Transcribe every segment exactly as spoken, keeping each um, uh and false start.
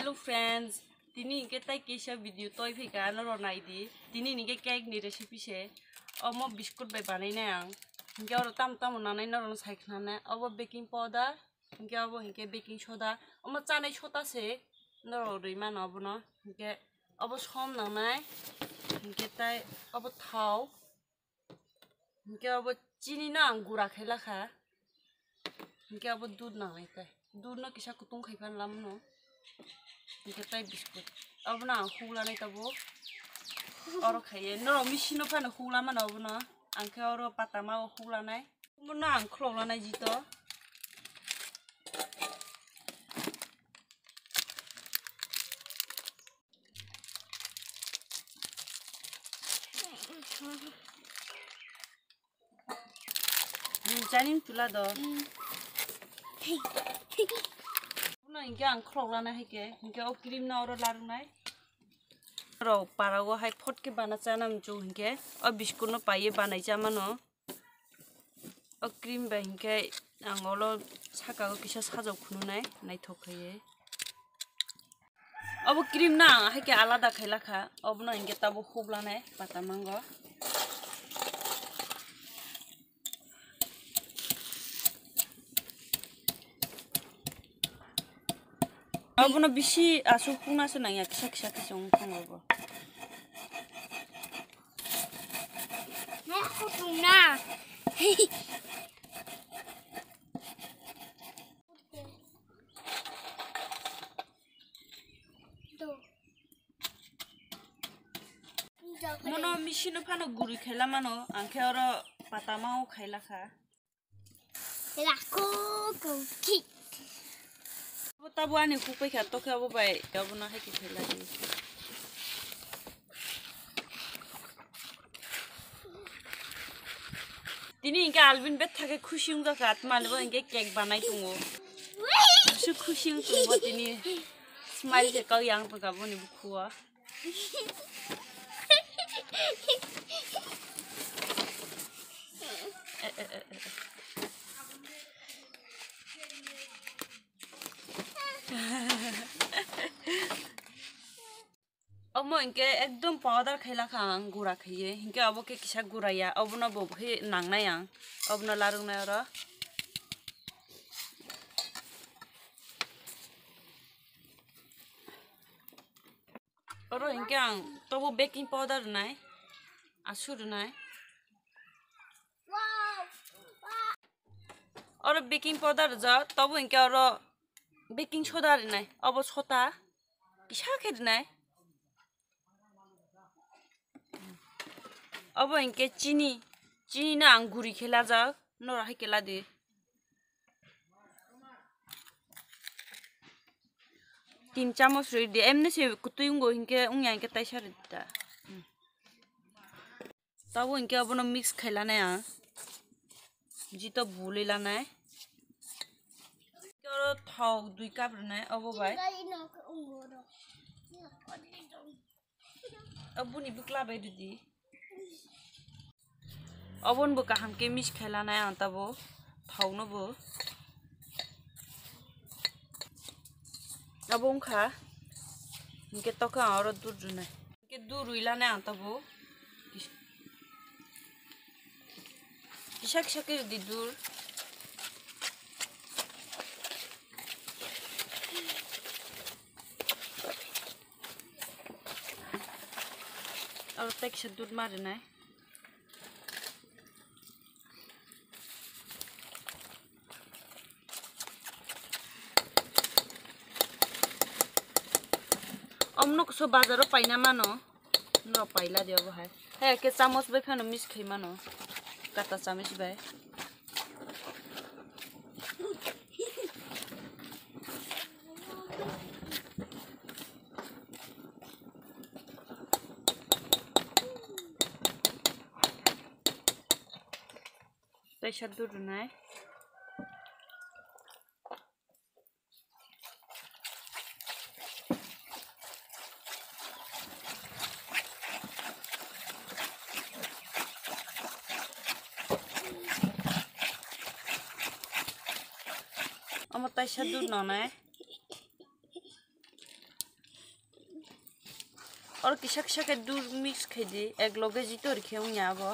Hello friends, tini hingke tai kisa video toi phika norok naidi. Tini hingke cake ni recipe se. Omo biscuit bai banai nai ang. Hingke oro tamo tamo nanai norok no sai khna nai. Obo baking powder, hingke obo hingke baking soda. Omo chanai soda se norok rwi mano obono. Hingke obo som nangnai. Hingke tai obo thao. Hingke obo chini no ang gura khe lakha. Hingke obo dudh nangnai tai. Dudh no kisa kutung khai phan lamno. Hingke tai biscuit. Obono ang huk lanai tabo. Oro khaiye. Norok machine no phano huk lamano obono. Ang khe oro pata ma o huk lanai. Obono ang khulok lanai jito. Hmm, chani tula do. Uno hingke ang khulok lana haike, hingke o cream no oro larwnai. Rok parago hai phot ke bana chana muchung hingke, o biscuit no paiye banai chamano. O cream bai hingke ang olo saka o kisa sajok khununai naithok khaiye. Obo cream no ang haike alada khailakha, obono hingke tabuk huk lanai pata mango. Obono bisi aswk hukna se nangya, kisa kisa kisa wng tongo bo. Kutung na. Mono machine no phano guri khaila mano, ang khe oro patama o khaila kha. Rako kongki. Bo tabo ani kupai kha, tokhe abo bai, abo na hai khe khaila di. Tini hingke Alvin bethake khusi wngjakha, atmani bo hingke cake banai tongo. Khusi khusi wng tongo tini. Smile khe kau yang tongkha boni bukhuo. Omo hingke ekdom powder khailakha ang gura khaiye, hingke obo khe kisa guraya, obono bo khe nangnai ang, obono larwknai oro. Oro hingke ang tobo baking powder rwnai, asu rwnai. Oro baking powder rijak, tobo hingke oro baking soda rinai, obo sota kisa khe rinai. Obo hingke chini, chini no ang guri khe lajak, norok hai khe ladi. Tin chamos rwi di, emni se kwtwi wngo hingke wngya hingke taisa rwi di ta. Tabo hingke obono mix khai lanai ang. Jito bului lanai. Oro thok dui cup rwnai obo bai. Oboni bwkla bai rwdi. Obon bo kaham khe mix khai lanai ang tabo. Thok no bo. Abo wngkha. Hingke tokha ang oro dudh rwnai. Hingke dudh rwi lanai ang tabo. Kisa kisa khe rwdi dudh. Oro tei kisa dudh ma rwnai. Omno kuso bazaro paina mano. No paila de obo hai. Hai ke chamos bai phano mix khai mano. Kata chamos bai. Tei sa dudunai. Omo taisa dudh nonai. Oro kisa kisa khe dud mix khai di, ek loge jitor khe wngya abo.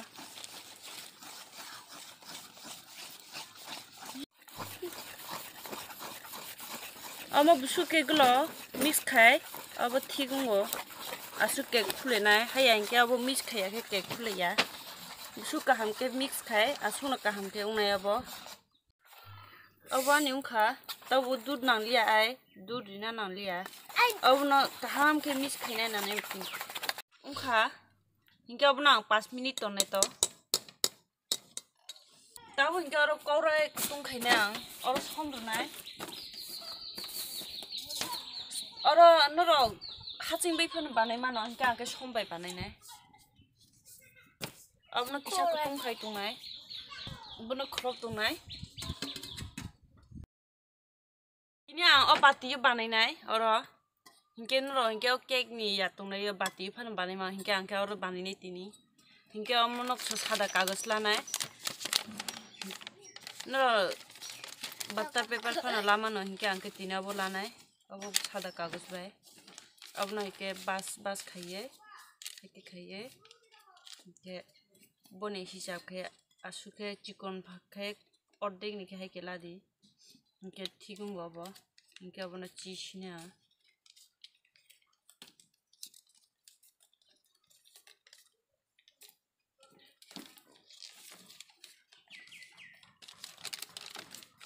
Omo bwswk cake lo mix khai, abo thik wngo. Aswk cake khulenai, haya hinkhe abo mix khaiya khe cake khuleiya. Bwswk kaham khe mix khai, aswkno kaham khe wngnai abo. Obo ani wngkha, tabuk dud nangliya ai, dud rina nangliya. Ai. Obono kaham khe mix khainai nanai wngkha. Hinkhe obono ang panch minute tonnai to. Tabuk hinkhe oro kaurai kutung khainai ang, oro som rwnai. Oro norok haching bai phano banai mano, hinkhe ang khe som bai banainai. Abono kisa kutung khai tongnai, bono khorok tongnai. Tini ang o bati o banainai oro. Hinkhe norok hinkhe o cake ni ya tongnai o bati phano banaima hinkhe ang khe oro banainai tini. Hinkhe omo nok so sada kagoj lanai. Norok butter paper phano lamano hinkhe ang khe tini obo lanai. Obo sada kagoj bai. Obono hinkhe bas bas khaiye. Hinkhe khaiye. Hinkhe boni hisab khe aswk khe chikon khe ordek ni khe hai khe ladi. Hinkhe thik wngbo abo. Hinkhe abono chi sina.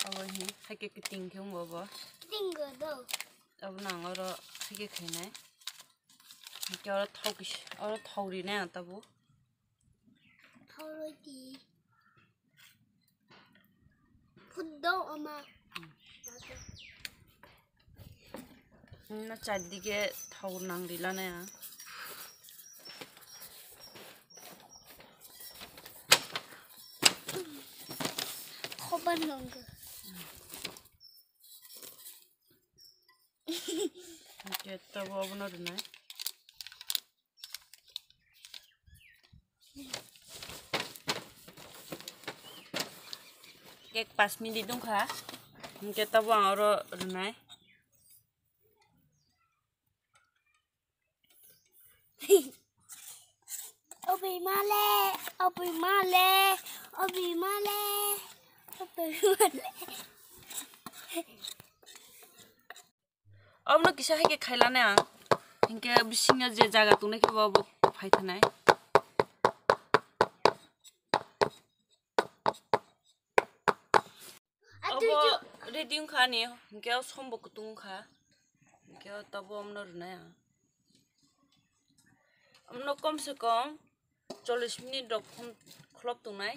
Abo hi hai khe kiting khe wngbo abo. Kiting go do. Abono ang oro hai khe khainai. Hinkhe oro thok kis-, oro thok rinai ang tabuk. Thok rwi di. Phut do ama. Na chardike thok nang rilana ya. Khobar nangkha. Hinkhe tabuk abono rwnai. Cake panch minute wngkha, hinkhe tabuk ang oro rwnai. Obi male, obi male, obi male, obi male. Obono kisa hai khe khailani ang. Hinkhe bisingo je jaga tongnai khe bo, bo phai thanai. Obo ready wngkha ani, hinkhe o sombo kutung wngkha. Hinkhe o tabuk omono rwnai ang. Omono kom se kom chollish minute rok phun khlop tongnai.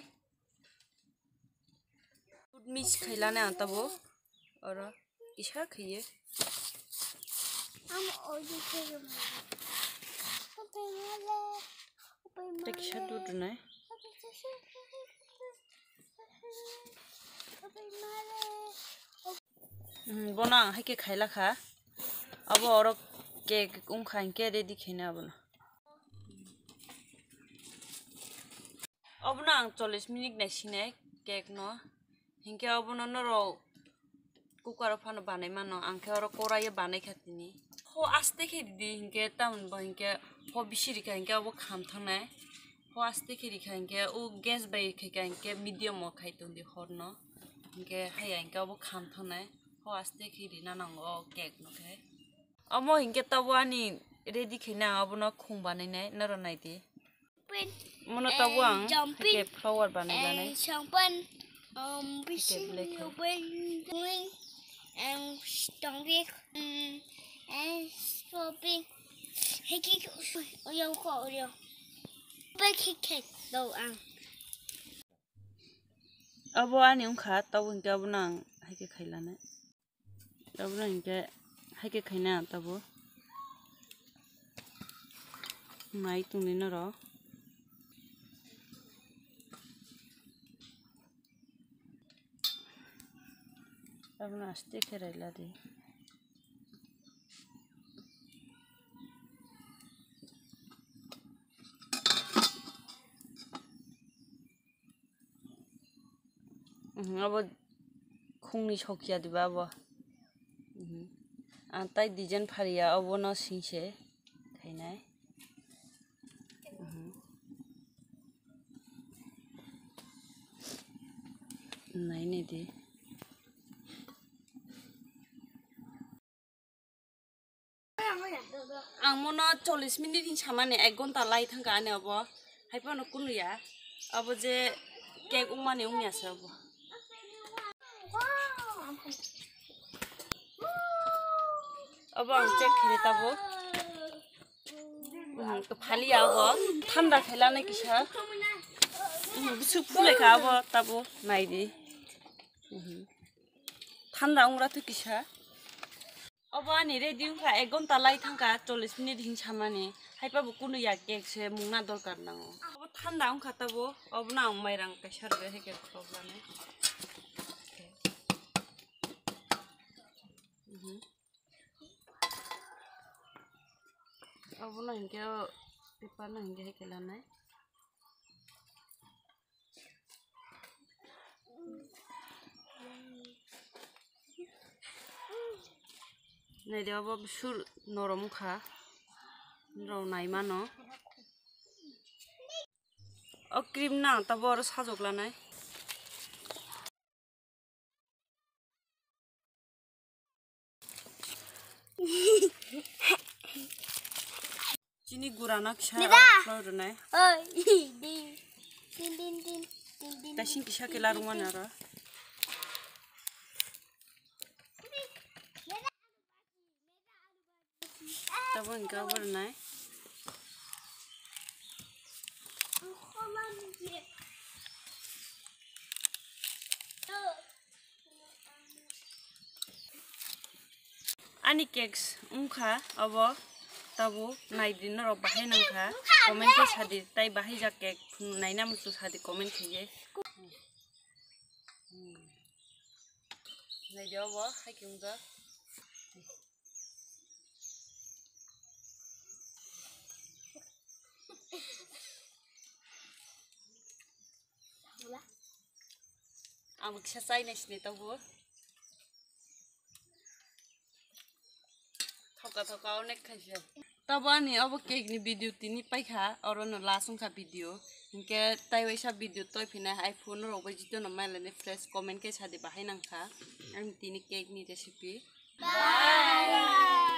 Mix khailani ang tabuk oro kisa khaiye. Tei kisa dud rwnai. Hmm, bono ang hai khe khailakha. Abo oro cake wngkha hinkhe ready khaina abono. Obono ang chollish minute naisinai cake no. Hinkhe obono norok cooker o phano banai mano, ang khe oro korai o banaikha tini. Ho aste khe ridi hinkhe tamoni bo hinkhe ho bisi rikha hinkhe obo kham thangnai. Ho aste khe rikha hinkhe o gas bai khaikha hinkhe medium o khai tongdi horno. Hinkhe haiya hinkhe obo kham thangnai. Ho aste khe rina nango o cake no khe. Omo hinkhe tabuk ani ready khaina ang obono khung banainai norok naidi. Mono tabuk ang jumping, hai khe flower banai lanai. Jumping, um, fishing, black hole. And stomping, um, and stomping. Hai khe, oyo ko, oyo. Bai khe khe do ang. Abo ani wngkha, tabuk hinkhe abono ang hai khe khailanai. Tabuk hinkhe hai khe khaina tabuk. Nai tongdi norok. Tabukno aste khe railadi. Mhm, abo khungni sokya diba abo. Mhm. Ang tai design phariya, obono singse khainai. Naini di. Ang mono chollish minute hin samani, ek ghonta lai thangkha ani obo. Hai phano kunu ya. Obo je cake wngmani wngya se obo. Obo ang check khaini tabo. Hmm, to phali ya obo. Thanda khailani kisa. Hmm, bwswk phulai kha obo tabo. Naidi. Hmm. Thanda wngra to kisa. Obo ani ready wngkha, ek ghonta lai thangkha, chollish minute hin samani. Hai pabo kunu ya cake se mungna dorkar nango. Obo thanda wngkha tabo, obono ang mairang kaisa rwgwi hai khe khoroklani. Mhm. Obono hinkhe o paper no hinkhe hai khe lanai. Naidi obo sur norom wngkha. Norok nai mano. O cream no ang tabo oro sajok lanai. Chini gura no kisa Nida. Aro rwnai. Oi, din. Din, din, din. Din, din, Kaising din. Kisa kela rwmani aro. Tabo hinkhe obo rwnai. Ani cakes wngkha obo, tabo naidi norok bahai nangkha, comment khe sadi, tai bahai jak cake naina muchung sadi comment khe ye. Naidi obo hai khe wngjak. Ang kisa chai nai sini tabo. Thoka thoka onek khaisa. Tabo ani obo cake ni video tini paikha, oro no last wngkha video. Hinkhe tai waisa video toi phina hai phone rok bai jito no mailani fresh comment khe sadi bahai nangkha. Ani tini cake ni recipe. Bye.